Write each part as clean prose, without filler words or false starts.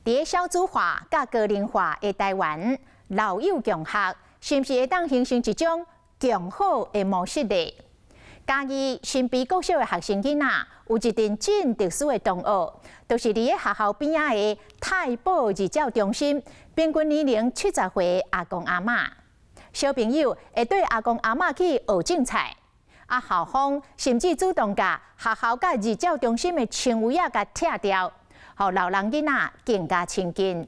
佇少子化佮高齡化的台灣，老幼共學，是毋是會當形成一種共好的模式呢？嘉義新埤國小的學生囡仔有一陣真特殊的同學，就是佇咧學校邊仔的太保日照中心，平均年齡70歲阿公阿嬤。小朋友會綴阿公阿嬤去學種菜，啊校方甚至主動共學校佮日照中心的窗圍仔共拆掉，予老人囡仔更加親近。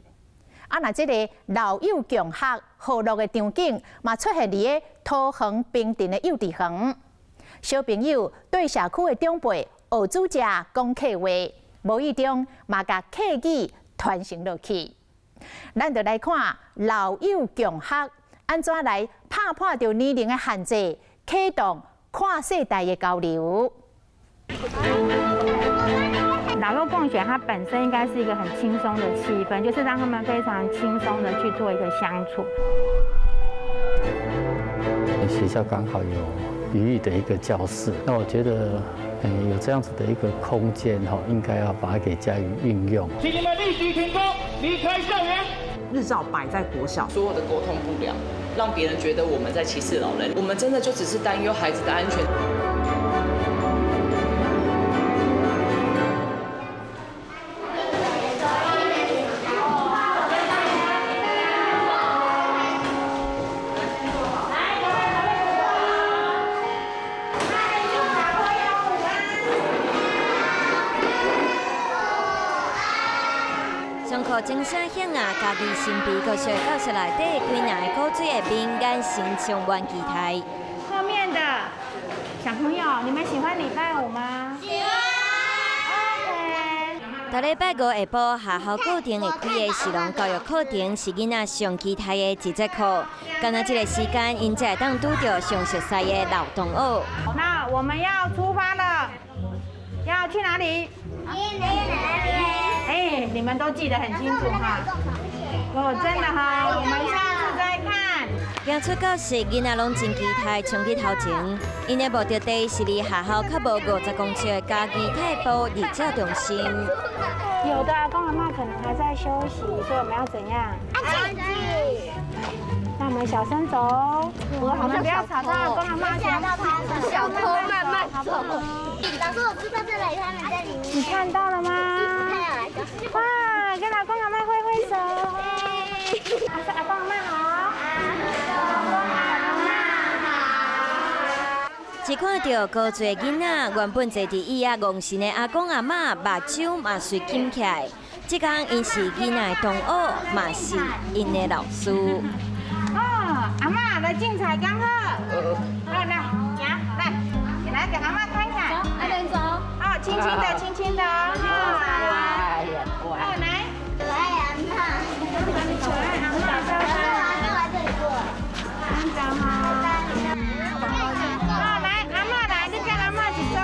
啊，若這个老幼共學和樂的場景，嘛出現佇咧桃園平鎮的幼稚園。小朋友綴社區的長輩學煮食、講客話，無意中嘛共客語傳承落去。咱就來看老幼共學按怎來拍破著年齡的限制，啟動跨世代的交流。老幼共學，它本身應該是一個很輕鬆的氣氛，就是讓他們非常輕鬆的去做一個相處。學校剛好有餘裕的一個教室，那我覺得，有這樣子的一個空間，哈，應該要把它給加以運用。請你們立即停工，離開校園。日照擺在國小，所有的溝通不良，讓別人覺得我們在歧視老人。我們真的就只是擔憂孩子的安全。上課鐘聲響啊，嘉義新埤國小教室內底幾領古錐的民間神充滿期待。後面的小朋友，你們喜歡禮拜五嗎？喜歡。逐禮拜五下晡，學校固定會開的食農教育課程是囡仔上期待的一節課。敢若這个時間，𪜶才會當拄著上熟悉的老同學。那我們要出發了，要去哪裡？哎，你們都記得很清楚哈。哦，真的哈，我們下次再看。行出教室，囡仔攏真期待衝去頭前。𪜶的目的地是離學校較無50公尺的嘉義太保日照中心。有的阿公阿嬤可能還在休息，所以我們要怎樣？安靜。那我們小聲走，我們不要吵到阿公阿嬤。小偷慢慢走。老師，我知道這裡他們在裡面。你看到了嗎？哇，跟阿公阿嬤揮揮手。阿公阿嬤好。阿公阿嬤好。一看著高歲囡仔，原本坐佇椅仔戇神的阿公阿嬤，目睭嘛隨金起來。這工𪜶是囡仔的同學，嘛是𪜶的老師。哦，阿嬤來種菜剛好。來來，行來，來給阿嬤看看。走，阿走。哦，輕輕的，輕輕的。乖呀乖。來。可愛阿嬤。可愛阿嬤。阿嬤這裡過。安怎哈？哦，來，阿嬤來，你跟阿嬤一組。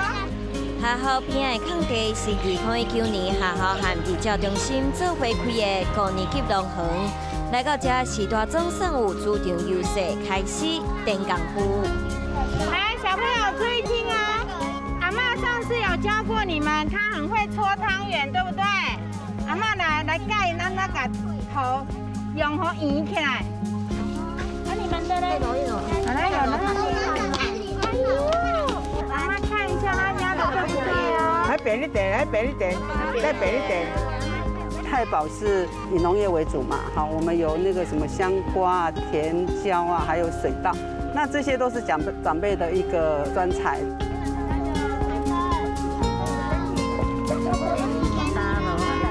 學校邊的空地是2019年學校和日照中心做伙開的高年級農園。來到這是大總算有主場優勢，開始練功夫。來，小朋友注意聽哦。阿嬤上次有教過你們，她很會搓湯圓，對不對？阿嬤來來蓋咱那個頭，用好圓起來。啊，你們的嘞？好來，有了。阿嬤看一下他家的對不對哦？還扁一點，還扁一點，再扁一點。太保是以農業為主嘛，好，我們有那個什麼香瓜啊、甜椒啊，還有水稻，那這些都是長輩的一個專才。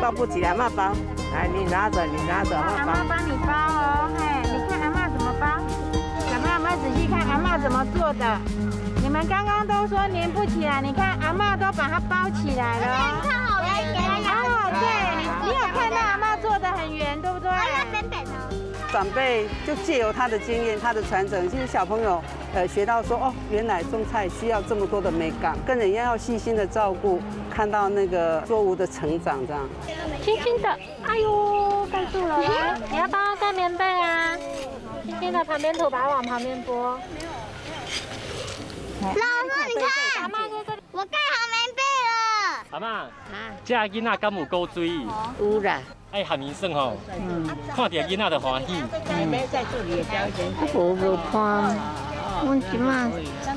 包不起來，阿嬤包，來，你拿着，你拿着，阿嬤幫你包哦，嘿，你看阿嬤怎麼包，小朋友們仔細看阿嬤怎麼做的。你們剛剛都說粘不起來，你看阿嬤都把它包起來了。看好了，哦，對，你有看到阿嬤做的很圓，對不對？長輩就借由他的經驗、他的傳承，其實小朋友學到說哦，原來種菜需要這麼多的美感，跟人一樣要細心的照顧，看到那個作物的成長這樣。輕輕的，哎呦，蓋住了，來，你要幫他蓋棉被啊，輕輕的旁邊土把它往旁邊撥。老師，你看，我蓋好棉被了。阿嬤，這囡仔敢有古錐？有啦，愛含𪜶耍吼，看著囡仔就歡喜。無無伴，阮這馬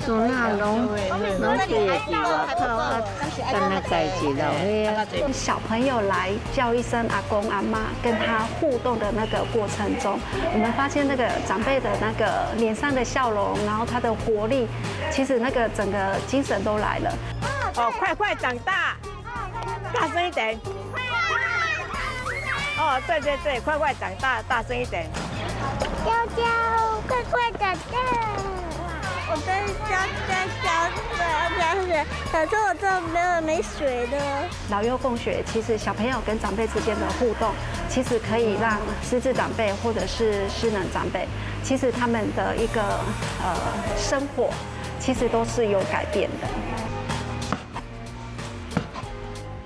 孫仔攏攏住佇外口啊，干焦家己老歲仔。小朋友來叫一聲阿公阿嬤，跟他互動的那個過程中，我們發現那個長輩的那個臉上的笑容，然後他的活力，其實那個整個精神都來了。哦，快快長大，大聲一點。哦，對對對，快快長大，大聲一點。嬌嬌，快快長大。我在家在家在可是我這沒有沒水的。老幼共學，其實小朋友跟長輩之間的互動，其實可以讓失智長輩或者是失能長輩，其實他們的一個生活，其實都是有改變的。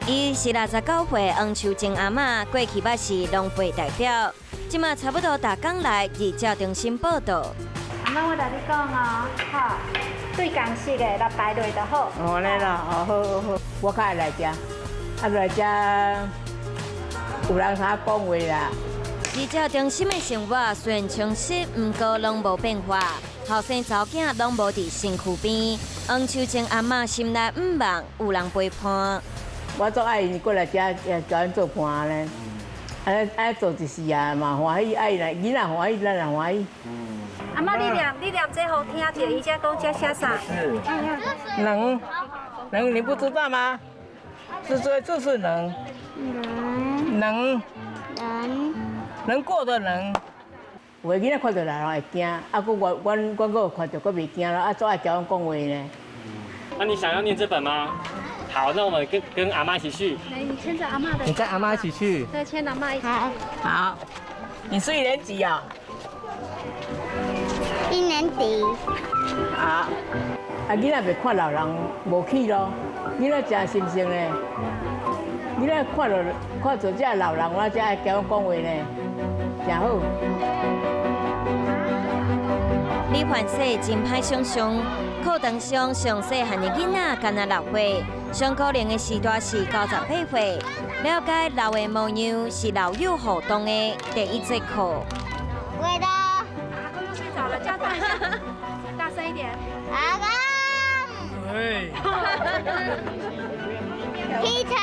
伊是69歲黃秋靜阿嬤，過去捌是農會代表，這馬差不多逐工來日照中心報到。阿嬤，我來你講哦，吼，對共式的來排隊就好。哦，來啦，哦，好好好，我較愛來遮，啊來遮有人通講話啦。日照中心的生活雖然充實，毋過攏無變化。後生查某囝攏無佇身軀邊，黃秋靜阿嬤心內毋望有人陪伴。我足愛𪜶過來遮，共阮做伴呢。按呢按呢做一時啊，嘛歡喜，愛來囡仔歡喜，咱也歡喜。阿嬤，你念這予聽著，伊才講這寫啥？是。能，能，你不知道嗎？是這這是能。能。能。能過的能。有的囡仔看著老人會驚，啊，閣我阮阮閣看著閣袂驚啦，啊，足愛共阮講話呢。那你想要念這本嗎？好，那我們跟阿嬤一起去。來，你牽着阿嬤的。你跟阿嬤一起去。對，牽阿嬤一起。好，你是一年級啊？一年級。好，啊，囡仔袂看老人無去咯，囡仔誠心性呢。囡仔看著看著這老人，我才愛共阮講話呢，誠好。李焕世真歹想像，課堂上上細漢的囡仔干焦6歲，上高齡的時代是98歲。了解老的模樣是老幼互動的第一節課。味道。阿公又睡着了，叫大聲，大聲一點。阿公。哎。起床。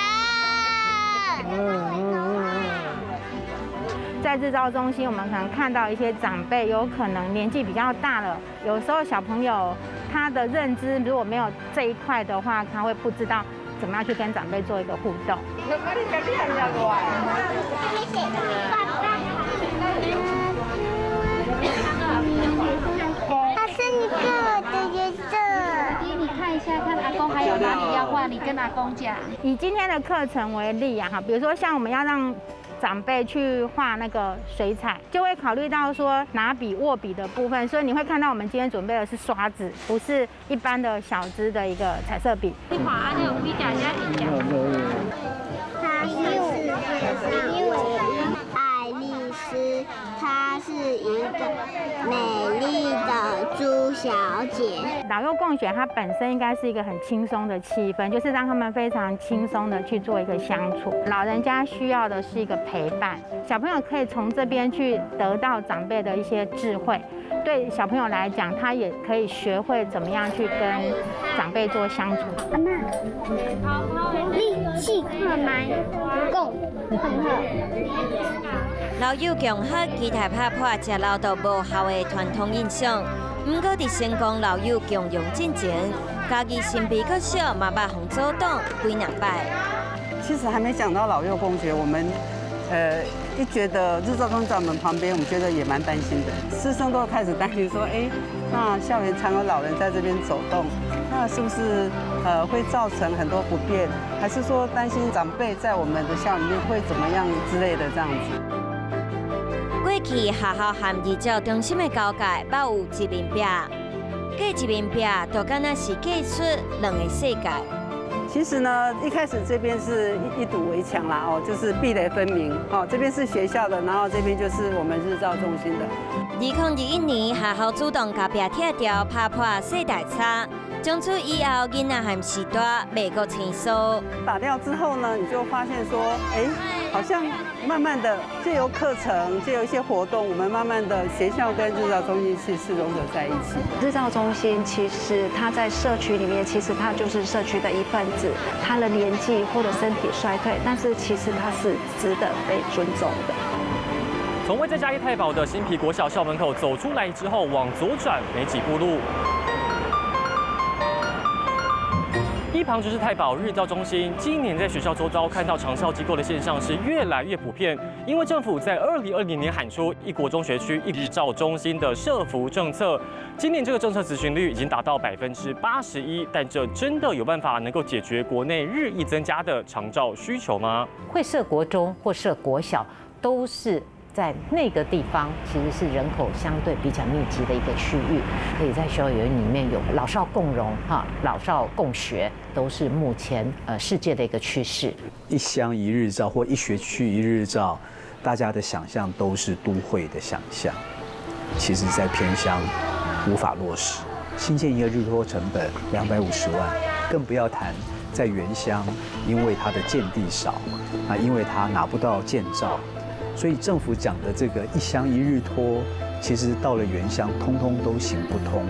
在日照中心，我們可能看到一些長輩有可能年紀比較大了，有時候小朋友他的認知如果沒有這一塊的話，他會不知道怎麼樣去跟長輩做一個互動。它是一個的顏色。你看一下，看阿公還有哪裡要畫，你跟阿公講。以今天的課程為例啊，哈，比如說像我們要讓長輩去畫那個水彩，就會考慮到說拿筆握筆的部分，所以你會看到我們今天準備的是刷子，不是一般的小支的一個彩色筆。你畫按呢有幾隻只幾隻？她是愛麗絲，她是一個美麗的豬小姐。老幼共學，它本身應該是一個很輕鬆的氣氛，就是讓他們非常輕鬆的去做一個相處。老人家需要的是一個陪伴，小朋友可以從這邊去得到長輩的一些智慧。對小朋友來講，他也可以學會怎麼樣去跟長輩做相處。阿嬤，力氣買夠很好。老幼共學，期待拍破食老都無效的傳統印象。毋過，佇成功老幼共融進前，嘉義新北國小嘛捌予阻擋幾若擺。其實還沒講到老幼共學，我們一覺得日照中心在我們旁邊，我們覺得也蠻擔心的。師生都開始擔心說，哎，那校園常有老人在這邊走動，那是不是會造成很多不便？還是說擔心長輩在我們的校裡面會怎麼樣之類的這樣子？過去學校和日照中心的交界，捌有一面壁，隔一面壁就敢若是隔出兩個世界。其實呢，一開始這邊是一堵圍牆啦，哦，就是壁壘分明，哦，這邊是學校的，然後這邊就是我們日照中心的。2021年，學校主動共壁拆掉，拍破世代差，從此以後，囡仔和序大袂閣生疏。打掉之後呢，你就發現說，哎，好像慢慢的借由課程，借由一些活動，我們慢慢的學校跟日照中心是融合在一起。日照中心其實它在社區裡面，其實它就是社區的一份子。他的年紀或者身體衰退，但是其實他是值得被尊重的。從位在嘉義太保的新皮國小校門口走出來之後，往左轉沒幾步路，一旁就是太保日照中心。今年在學校周遭看到長照機構的現象是越來越普遍，因為政府在2020年喊出一國中學區一日照中心的社福政策。今年這個政策執行率已經達到81%，但這真的有辦法能夠解決國內日益增加的長照需求嗎？會設國中或設國小，都是在那個地方，其實是人口相對比較密集的一個區域，可以在校園裡面有老少共融、哈老少共學，都是目前世界的一個趨勢。一鄉一日照或一學區一日照，大家的想象都是都會的想象，其實在偏鄉無法落實。新建一個日托成本250萬，更不要談在原鄉，因為它的建地少，啊，因為它拿不到建照。所以政府講的這個一鄉一日托，其實到了原鄉，通通都行不通。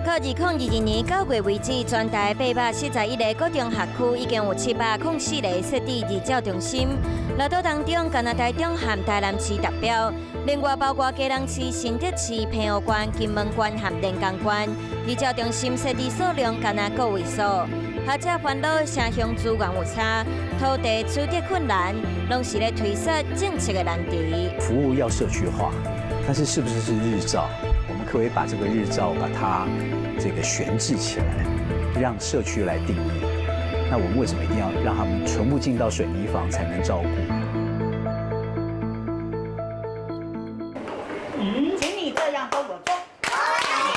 到2022年9月為止，全台841個國中學區已經有704個設置日照中心。六都當中，干焦台中和台南市達標，另外包括基隆市、新竹市、澎湖縣、金門縣和連江縣，日照中心設置數量干焦個位數。學者煩惱城鄉資源有差，土地取得困難，攏是咧推說政策的難題。服務要社區化，但是是不是是日照？我們可不可以把這個日照把它這個懸置起來，讓社區來定義？那我們為什麼一定要讓他們全部進到水泥房才能照顧？請你這樣跟我做，這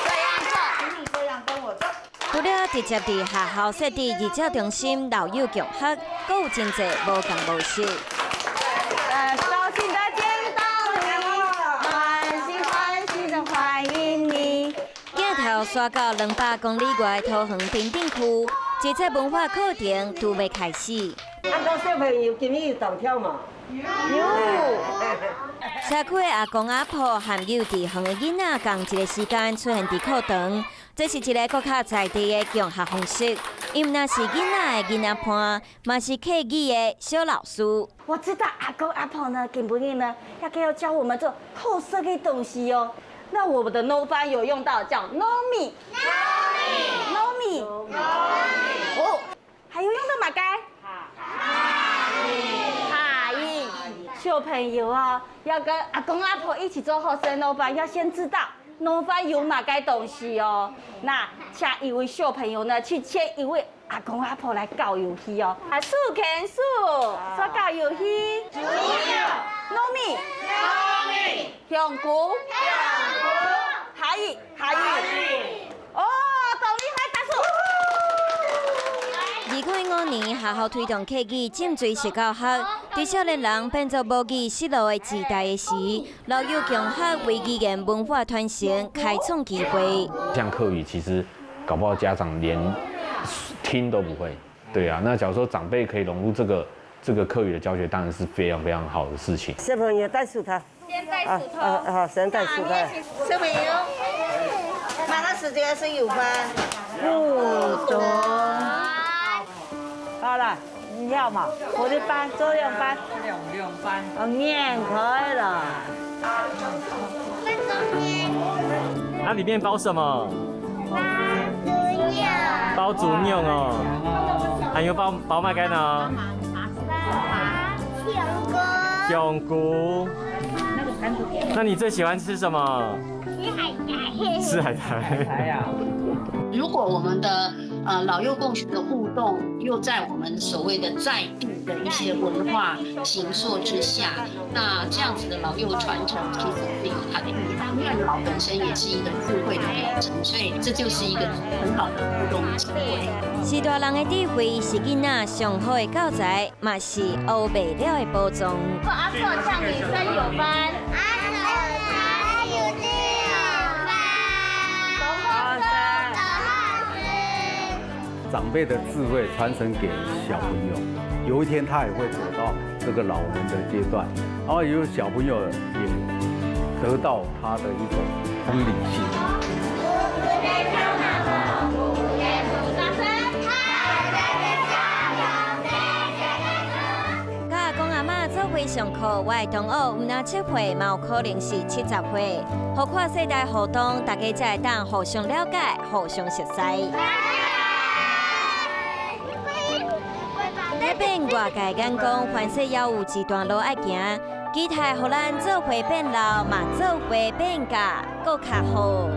樣做，請你這樣跟我做。除了直接佇學校設置日照中心，老幼共學，閣有真濟無仝模式。高興的見到你，滿心歡喜的歡迎你。鏡頭刷到200公里外桃園平頂區，一切文化課程都未開始。啊，講小朋友今日有動跳嗎？有。社區的阿公阿婆和幼稚園的囡仔，仝一個時間出現佇課堂。這是一個閣較在地的共學方式，伊毋但是囡仔的囡仔伴，嘛是客語的小老師。我知道阿公阿婆呢，今晡日呢，要教我們做好食的東西哦。那我們的糯飯有用到叫糯米，糯米，糯米，哦，還有用到馬該，哈伊，小朋友啊，要跟阿公阿婆一起做好食糯飯，要先知道。糯飯有哪個東西哦？那請一位小朋友呢，去牽一位阿公阿婆來教遊戲哦。啊，數牽數，說教遊戲。糯米，糯米，香菇，香菇，哈伊，哈伊。哦，懂厲害，大數。2015年，學校推動客語浸水式教學，佇少年人變做母語失落的時代的時，老幼共學為語言文化傳承開創機會。像客語，其實搞不好家長連聽都不會。對啊，那假如說長輩可以融入這個客語的教學，當然是非常非常好的事情。小朋友帶石頭，先帶石頭，好，先帶石頭。小朋友，馬上時間是有嗎？不多。好了，你要嘛？我的班，做兩班，兩班，哦，念可以了。那裡面包什麼？包包豬肉哦。還有包包乜嘅呢？香菇。那你最喜歡吃什麼？吃海苔。吃海苔。如果我們的老幼共學的互動，又在我們所謂的在地的一些文化形塑之下，那這樣子的老幼傳承其實是有它的意義，因為老本身也是一個智慧的表徵，所以這就是一個很好的互動機會。序大人的智慧是囡仔上好的教材，嘛是學袂了的寶藏。阿壽唱女生有班，阿壽唱女生有班，長輩的智慧傳承給小朋友，有一天他也會走到這個老人的階段，然後有小朋友也得到他的一種同理心。佮阿公阿嬤做伙上課，我的同學毋但7歲，嘛有可能是70歲。予跨世代互動，大家才會當互相了解、互相熟似。改變外界眼光，凡勢猶有一段路愛行。期待予咱做伙變老，嘛做伙變甲閣較好。